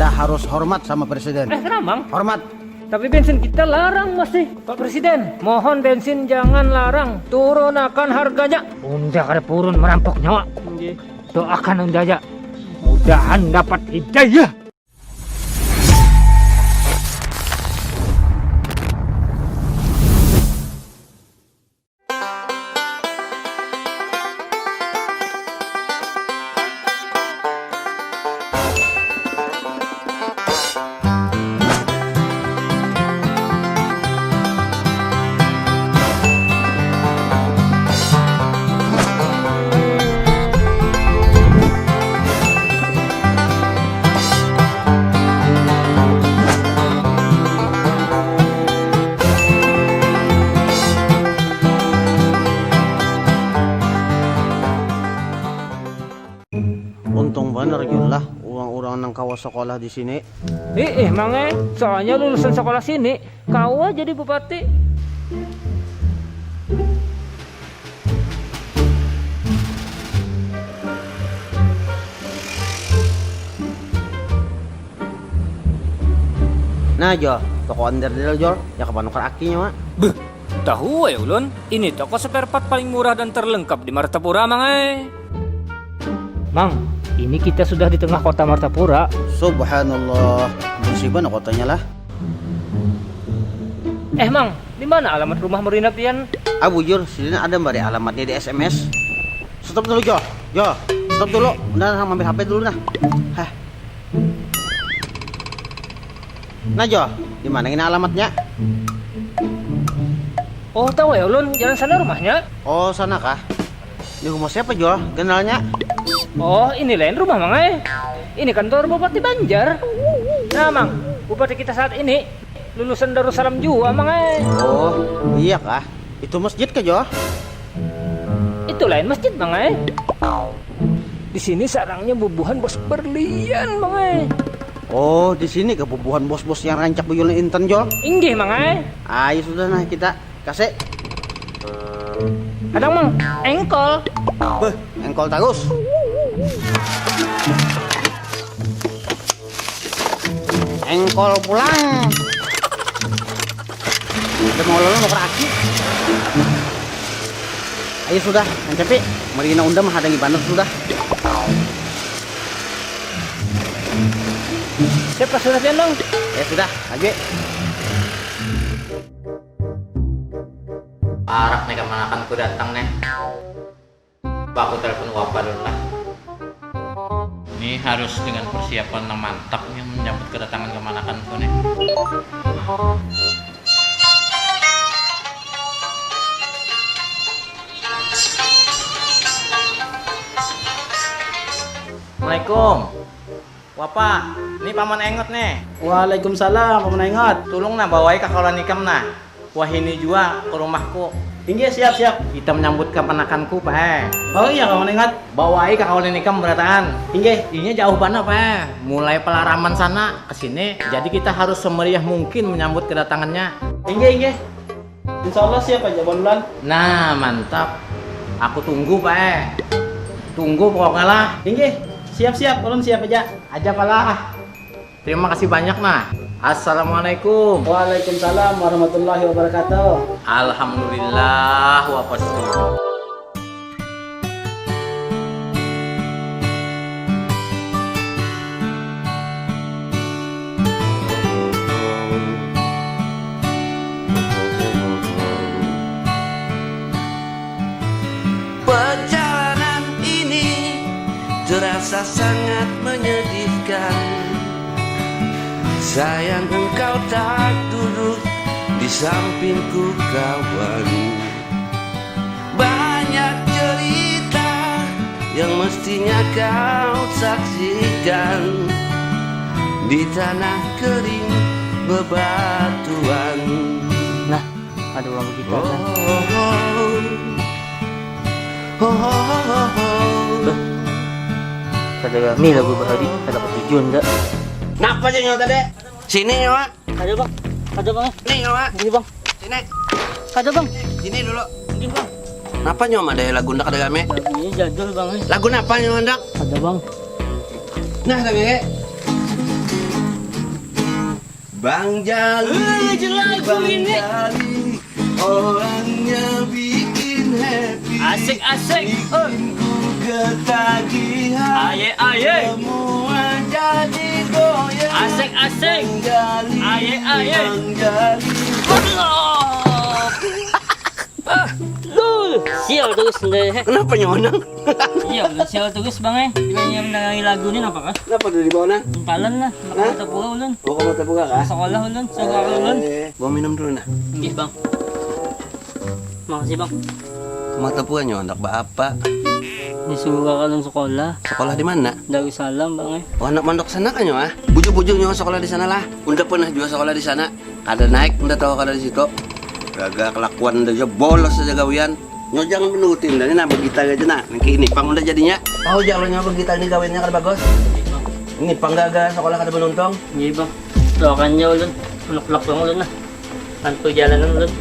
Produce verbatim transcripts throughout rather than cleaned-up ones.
Kita harus hormat sama presiden. Eh, kenapa, Mang? Hormat. Tapi bensin kita larang masih. Pak Presiden, mohon bensin jangan larang. Turunakan harganya. Unda kada purun merampok nyawa. Doakan Unda aja. Mudahan dapat hidayah. Untung banar gin lah urang-urang nang kawa sekolah di sini. Iih, Mang ai, soalnya lulusan sekolah sini kawa jadi bupati. Nah, Jol, toko onderdil, Jol, ya kapanukar akinya, Mak. Beuh, tahu ya ulun, ini toko spare part paling murah dan terlengkap di Martapura, Mang ai. Mang, ini kita sudah di tengah kota Martapura. Subhanallah, bersih banar kotanya lah. Eh, Mang, di mana alamat rumah Marina pian? Ah, bujur, sidin ada memberi alamatnya di S M S. Stop dulu, Jo. Jo, stop dulu. Udah, nah, mampir H P dulu, nah. Hah. Nah, Jo, di mana ini alamatnya? Oh, tahu ya ulun, jalan sana rumahnya. Oh, sana kah? Di rumah siapa, Jo? Kenalnya? Oh, ini lain rumah, Mang ai. Ini kantor Bupati Banjar. Nah, Mang, Bupati kita saat ini lulusan Darussalam jua, Mang ai. Oh, iya kah? Itu masjid kah, Jo? Itu lain masjid, Mang ai. Di sini sarangnya bubuhan bos berlian, Mang ai. Oh, di sini kah bubuhan bos-bos yang rancak buyulan intan, Jo? Inggih, Mang ai. Ayo sudah, nah, kita kasih. Kadang, Mang, engkol. Beuh, engkol tarus. Engkol pulang. Udah mau lalu mau keraki. Ayo sudah, Kang Cepi. Marina unda menghadangi banar sudah. Siapa sudah pian, Mang? Ya sudah, lagi. Parak nih kamanakanku datang nih. Coba aku telepon Wapa dulu lah. Ini harus dengan persiapan yang mantap nih menyambut kedatangan kamanakanku nih. Assalamualaikum. Wapa, ni Paman Engot nih. Waalaikumsalam, Paman Engot. Tulung nah, bawai kakawalan ikam nah. Wahini jua ke rumahku. Inggih, siap, siap. Kita menyambut kamanakanku, Pak eh. Oh iya, Paman Engot. Bawai kakawalan ikam berataan. Inggih. Inya jauh banar, Pak eh. Mulai Pelaraman sana ke sini. Jadi kita harus semeriah mungkin menyambut kedatangannya. Inggih, inggih. Insya Allah siap aja, Bang Dulan. Nah, mantap. Aku tunggu, Pak eh. Tunggu pokoknya lah. Inggih, siap-siap, ulun siap aja. Aja palah. Terima kasih banyak nah. Assalamualaikum. Waalaikumsalam warahmatullahi wabarakatuh. Alhamdulillah, Wapa setuju. Perjalanan ini terasa sangat menyedihkan. Sayang engkau tak duduk di sampingku, kawan. Banyak cerita yang mestinya kau saksikan di tanah kering bebatuan. Nah, ada orang begitu. Oh, oh, oh. Oh, oh, oh, oh. Kada rami lagu bahari, kada ketujuan dah. Napa aja nyawa tadi? Sini nyawa. Kada, Bang. Kada, Bang. Nih, nyawa. Ini, Bang. Sini. Kada, Bang. Sini dulu. Ini, Bang. Napa nyawa ada lagu ndak ada game? Lagunya jadul, Bang, eh. Lagu napa nyawa ndak? Kada, Bang. Nah, lagi. Bang Jali, Wih, jelek Bang ini. Jali, orangnya bikin happy. Asik, asik. Bikin ku ketagihan. Aye, aye. Semua jadi goyang. Asik, asik. Bang Jali, Aye, aye. Bang Jali. Aduh. Ah, duh, sial terus ndai, he. Kenapa nyawa nang? Iya, udah sial terus, Bang, eh. Kita yang mendengarkan lagu ini apa kah? Kenapa udah dibawa nang? Empalan lah, Hah? Mata Pura ulun. Oh, ke Mata Pura kah? Sekolah ulun, sekolah ulun. Eh, bawa minum dulu nah. Nggih, Bang. Makasih, Bang. Ke Mata Pura nyawa handak baapa? Disuruh kakak ulun sekolah. Sekolah di mana? Darussalam, Bang, eh. Oh, anak mondok sana kan nyawa? Bujur-bujur nyawa sekolah di sana lah. Unda pernah juga sekolah di sana. Kada naik, unda tahu kada di situ. Gaga kelakuan unda aja, bolos aja gawian. Nyo jangan menuruti unda ni nah, begitar aja nah. Nang kini pang unda jadinya. Tahu ja lo nyo begitar ni gawiannya kada bagus. Ini pang gaga sekolah kada menuntung. Iya, Bang. Doakan ja ulun, menuk-lak bang ulun nah. Tantu jalanan ulun.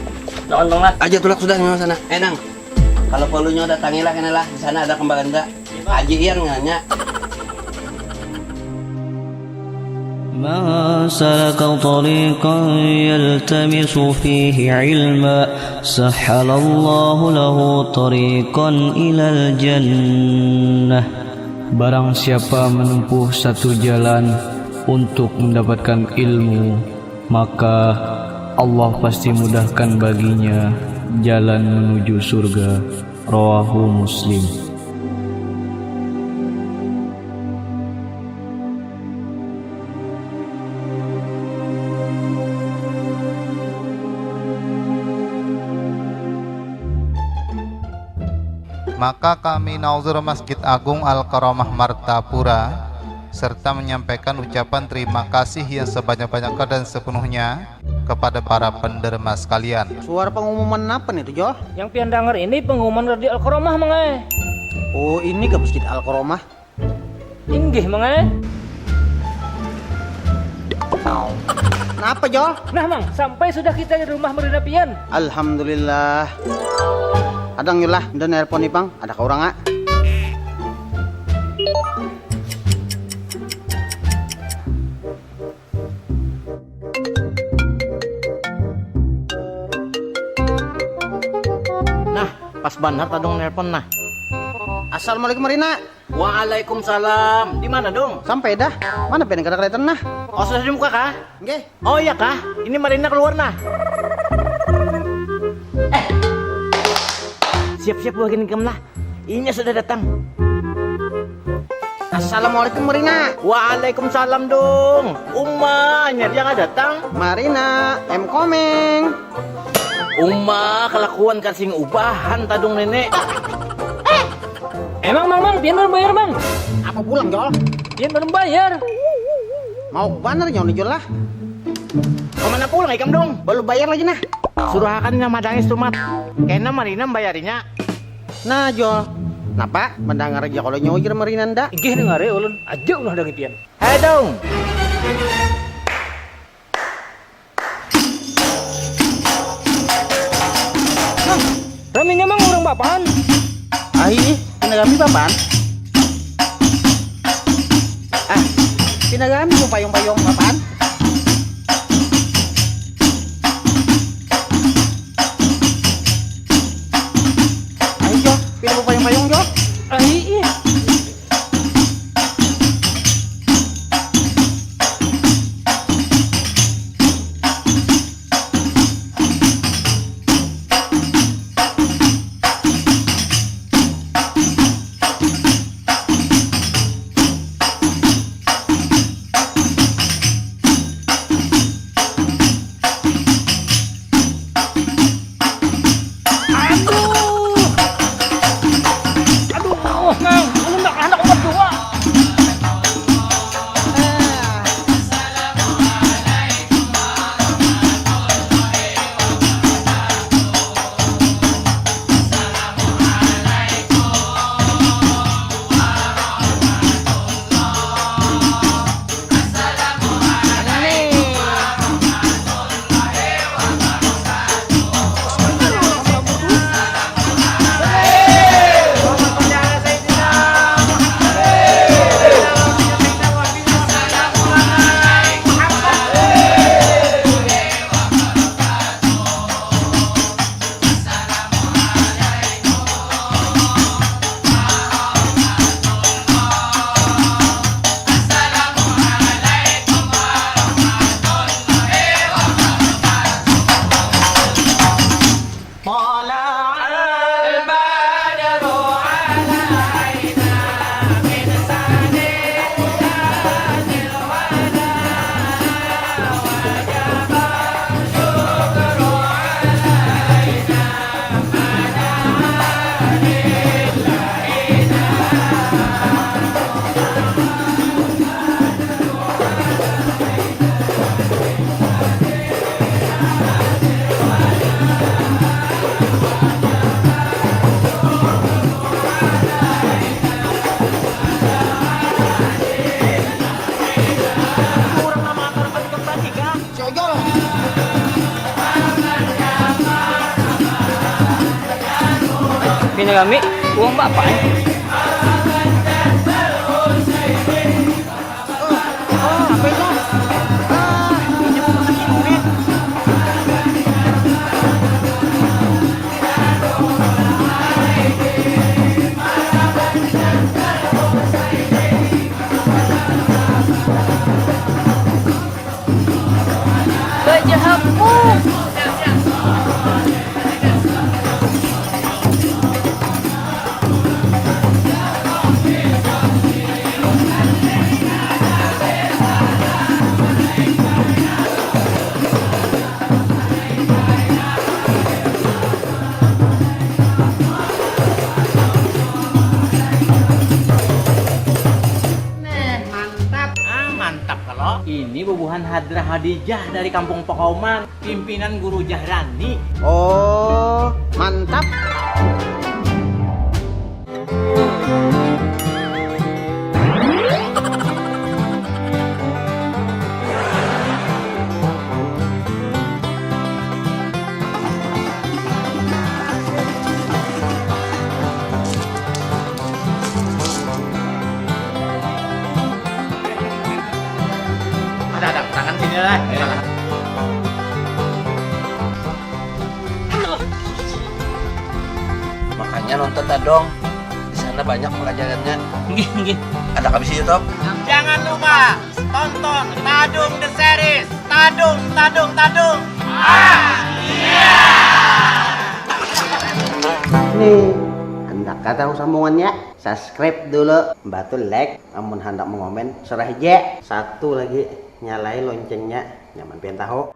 Doakan, Bang, lah. Aja tulak sudah nyo sana. Eh, nang. Kalau perlu nyo datangilah kena lah. Di sana ada kembaran unda. Haji Ian ngarannya. من سلك طريقا يلتمس فيه علما سهل الله له طريقا إلى الجنة. Barang siapa menempuh satu jalan untuk mendapatkan ilmu, maka Allah pasti mudahkan baginya jalan menuju surga. Rawahu Muslim. Maka kami nauzur Masjid Agung Al-Karomah Martapura serta menyampaikan ucapan terima kasih yang sebanyak-banyaknya dan sepenuhnya kepada para penderma sekalian. Suara pengumuman apa nih tuh, Jol? Yang pian dengar ini pengumuman Radio Al-Karomah, Mang ai. Oh, ini ke Masjid Al-Karomah? Inggih, Mang ai. Kenapa, Jol? Nah, Mang, sampai sudah kita di rumah merina pian. Alhamdulillah. Adang yulah, unda nelpon ipang, ada ka urang, ah. Nah, pas banar tadung nelpon nah. Assalamualaikum, Marina. Waalaikumsalam. Di mana, Dung? Sampai dah. Mana pian kada kelihatan nah? Oh, sudah di muka kah? Nggih. Oh iya kah? Ini Marina keluar nah. Eh. Siap-siap buah gini lah. Inya sudah datang. Assalamualaikum, Marina. Waalaikumsalam, Dung. Uma, nyari yang datang. Marina, I'm coming. Uma, kelakuan kasing ubahan tadung nenek. Eh, emang, Mang, Mang, pian belum bayar, Mang? Apa pulang, Jol? Pian belum bayar. Mau banar nyawa ni, Jol, lah. Kemana pulang ikam, Dung? Belum bayar lagi, nah. Suruhakan inya madangi stumat. Kena Marina membayarinya. Nah, Jol. Napa? Mendengar aja kalau nyawa jer Marina nda. Inggih, dengar ya, ulun. Aja ulah dangi pian. Hei, Dung. Nah, raminya, Mang, urang bapaan. Ai, pina rami bapaan. Ah, pina rami bapayung-payung bapaan. Ai, Jo, pina bapayung-payung, Jo. Ai, ih. Ini kami, uang bapak. Oh, apa itu? Ah, ini bukan duit. Bajahapung. Nah, mantap. Ah, mantap kalau. Ini bubuhan Hadrah Hadijah dari Kampung Pokauman, pimpinan Guru Jahrani. Oh, mantap. Ada, ada. Tangan sini lah. Makanya nonton Tadong. Di sana banyak pelajarannya. Nggih, nggih. Ada kami sih, Top. Jangan lupa tonton Tadung The Series. Tadung, tadung, tadung. Nih, handak kata sambungannya, subscribe dulu, batu like, amun handak mengomen, serah je. Satu lagi, nyalai loncengnya, nyaman pian tahu.